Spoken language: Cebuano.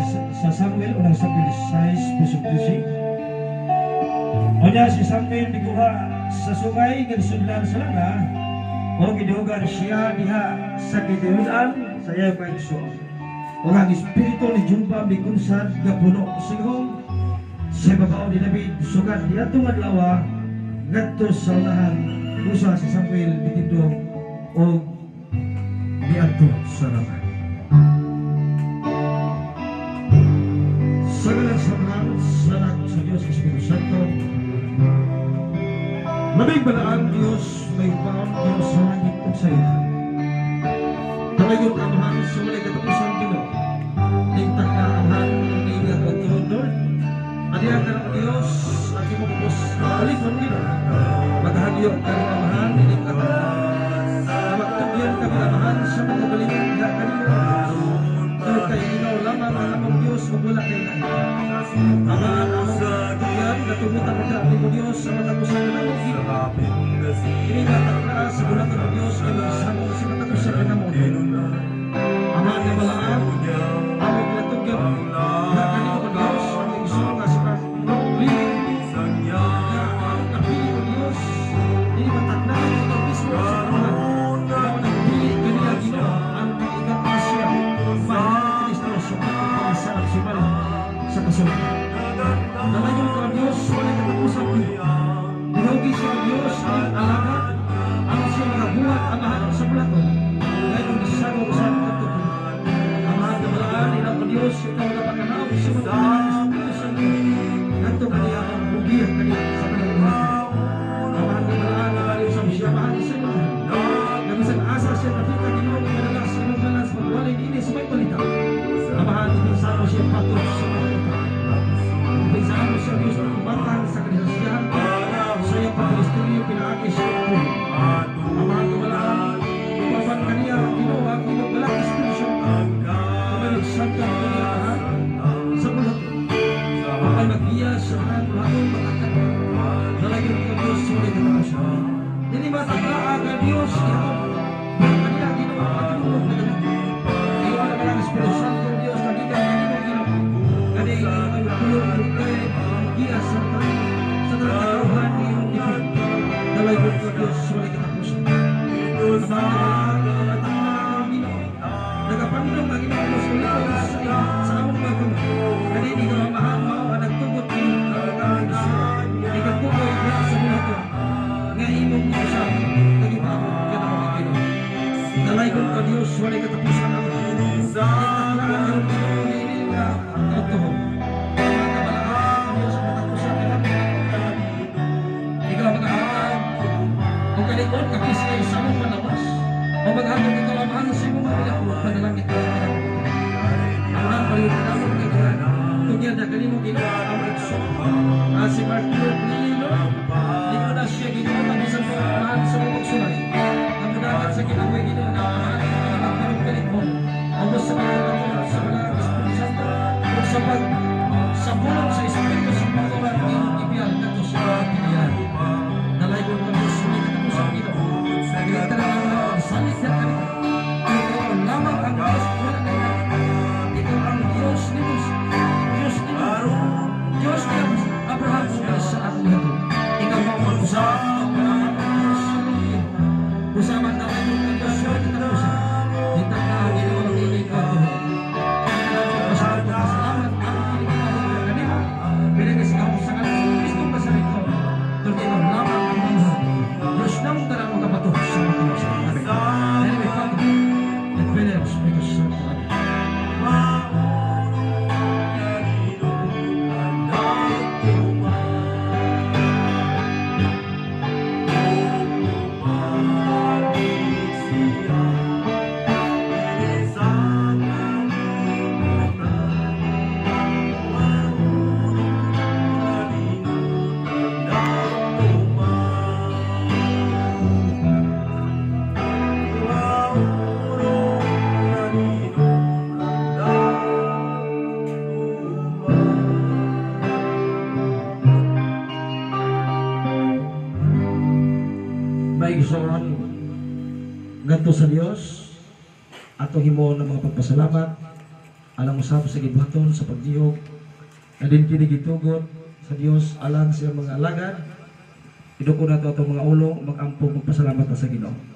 Sa Samuel, unang Samuel 6, verso 13. Unya si Samuel mikuha sa sungay nga gisudlan sa lana o gidugan siya diha sa gitinudan sa iyang mga igsoon. Ug ang espiritu ni Jehova mikunsad nga puno sa gahom sa ibabaw ni David sukad niadtong adlaw ngadto sa unahan. Usa si Samuel mitindog og miadto sa Rama. Sa ngalan sa Amahan, sa Anak, sa Diyos Espiritu Santo. Labing balaan Diyos, may upaon Diyos sa langit ug sa yuta. Dalayon ka, Amahan, sa walay katapusan, Ginoo. Tingtag ka, Amahan, ini nga katuon, Lord. Adiya ka ng Diyos, ang imong ubos palipon, Ginoo. Maghagyo ka ng Amahan, ining katapusan. Magtugyan kami, Amahan, sa mga galingan diha kanimo, Diyos. Tungod kay ikaw lamang ang among Diyos ug wala kay lain. Amahan, among tugyan, natumutan ka nimo, Diyos, sa matag usa kanamo, Ginoo. Kini nga takna sa bulaton ng Diyos kay magisamo sa matag usa kanamo. Ama nga balaan, among ginatugyan na kanimo, Diyos, ang igsoon nga si Mark Lili, nga among napili o Diyos, dili matakna ikaw mismo sa Amahan. Ikaw ang nagpili kaniya, Ginoo, ang ikaw siya, mahal ni Kristo sa pagpapasarap sumala sa kasalanan. Dalayon ka, Diyos, walay katapusan, Ginoo. Gihugi siya, Diyos, ang alagad, ang siya mga buhat, Amahan, sa bulaton. Ngayon, gisagong sa katupo. Amahan nga balaan, inaw ka Diyos, ikaw na pagkanaog sa mga Espiritu Santo. Ngadto kaniya ang bugiya kaniya sa kanang buhat. Amahan nga balaan, nabaliw sa siya, Amahan sa mga. Nga bisan asa siya napita, Ginoo, nga madala sa imong ngalan sa pagwalay niini sa may balita. Amahan, ipinsan mo siya patod sa mga utak. Ipinsan mo siya, Diyos, ng batang sa kanilang sa iyang pagministeryo pinaagi sa iyang pulo. Amahan nga balaan, ipapan kaniya, Ginoo, ang imong balang Espiritu Santo. Nga nagsangkap kaniya, Amahan, sa bulaton. Upang magbiya sa mga bulaton matakan. Dalayon ka, Diyos, sa walay katapusan. Dili matakla ka, Diyos, ihapon kaniya, Ginoo, ang tinulog na ganun. Iyo ang balang Espiritu Santo, Diyos, nagikan kanimo, Ginoo. Kani ay pulong kay giya sa tanang katawhan iyong ipin. Dalayon ka, Diyos, sa walay katapusan. Amahan nga matakla ka, Ginoo. Nagapandong ang imong sa ulipon sa among mga kamot. Kani ikaw, Amahan, mao ang nagtugot ni ang among igsoon. Ikapukoy diha sa bulaton nga imong giusab kag ipaabot kanamo, Ginoo. Dalaygon ka, Dios, walay katapusan, Ama. Itaklaan karon, Ginoo, niini nga kautuhon. Ama nga balaan, Dios ang matag usa kanamo. Ikaw magahatag og kalig-on kapis kay sa among palawas. O maghatag ikaw, Amahan, sa imong mga panalangin ka kanamo. Amahan, paliw kanamo kay Tuhan. Tugyan na kanimo, Ginoo, ang igsoon. Ah, si Mark Lili, Lord. Di ko na siya, Ginoo, nga bisan pa, Amahan, sa mga magsulay. Nga mudagat sa kinabuhi, Ginoo, nga Amahan, nga magkaroon kalig-on. Ubos sa mga katulad sa mga Espiritu Santo ug sa pag sa pulong sa Espiritu sa pagturan imong ibiyal ngadto sa mga pilihan. Dalaygon ka, Diyos, walay katapusan, Ginoo. Dili tanan ang salig na kanimo. Ikaw lamang ang Diyos, wala kay lain. Ikaw ang Diyos ni Moses, Diyos ni Noe, Diyos ni Abraham ug Isaac ug Jacob. Ikaw mao ang usab ang mga Diyos sa mundo. Usaman dalaygon ka, Diyos, walay katapusan. Hintag na ang Ginoo ang ining kautuhon. Pasalamat ang kinikinahanglan kanimo. Pinagis ka sa ngalan sa Kristo Nazareno. Tungod ikaw lamang ang buhay. Diyos nang tanan mo kabato sa mga Diyos. Amen. Anyway, Father, and Philip, Espiritu Santo. Amen. Maigsoon, ngadto sa Dios atong himuon ng mga pagpasalamat. Alang usab sa gibuhaton sa pagyihok na din kini gitugot sa Dios alang sa iyang mga alagad. Iduko nato atong mga ulo, magampo, magpasalamat na sa Ginoo.